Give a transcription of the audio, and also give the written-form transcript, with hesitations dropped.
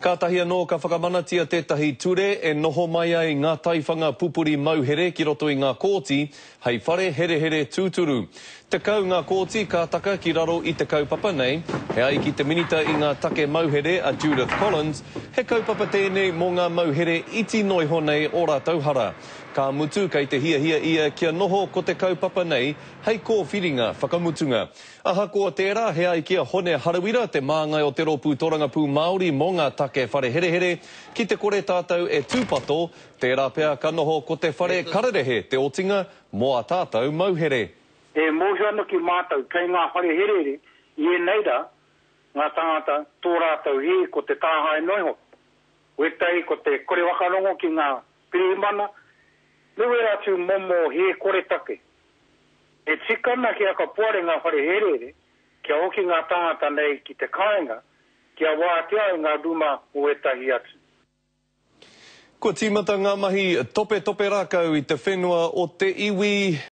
Kātahi anō ka whakamanatia tētahi ture e noho mai ai ngā taiwhanga pupuri mauhere ki roto i ngā kōti hei whare herehere tūturu. 10 ngā kōti ka taka ki raro i te kaupapa nei, e ai ki te Minita i ngā Take Mauhere a Judith Collins, he kaupapa tēnei mō ngā mauhere iti noiho nei o rātou hara. Ka mutu kei te hiahia ia kia noho ko te kaupapa nei hei kōwhiringa whakamutunga. Ahakoa tērā, he ai ki a Hone Harawira, te māngai o te Rōpū Torangapū Māori mō ngā take whare herehere, ki te kore tātou e tūpato, tērā pea ka noho ko te whare kararehe te otinga mō ā tātou mauhere. E mōhio ana ki mātou kei ngā whare herehere i ēnei rā ngā tāngata tō rātou hē ko te tāhae noa iho, wētahi ko te kore whakarongo ki ngā pirihimana me wērā atu momo hē koretake. E tika ana kia whakapoare ngā whare herehere kia hoki ngā tāngata nei ki te kāinga kia wātea ai ngā ruma mō ētahi atu. Kua tīmata ngā mahi topetope rākau i te whenua o te iwi.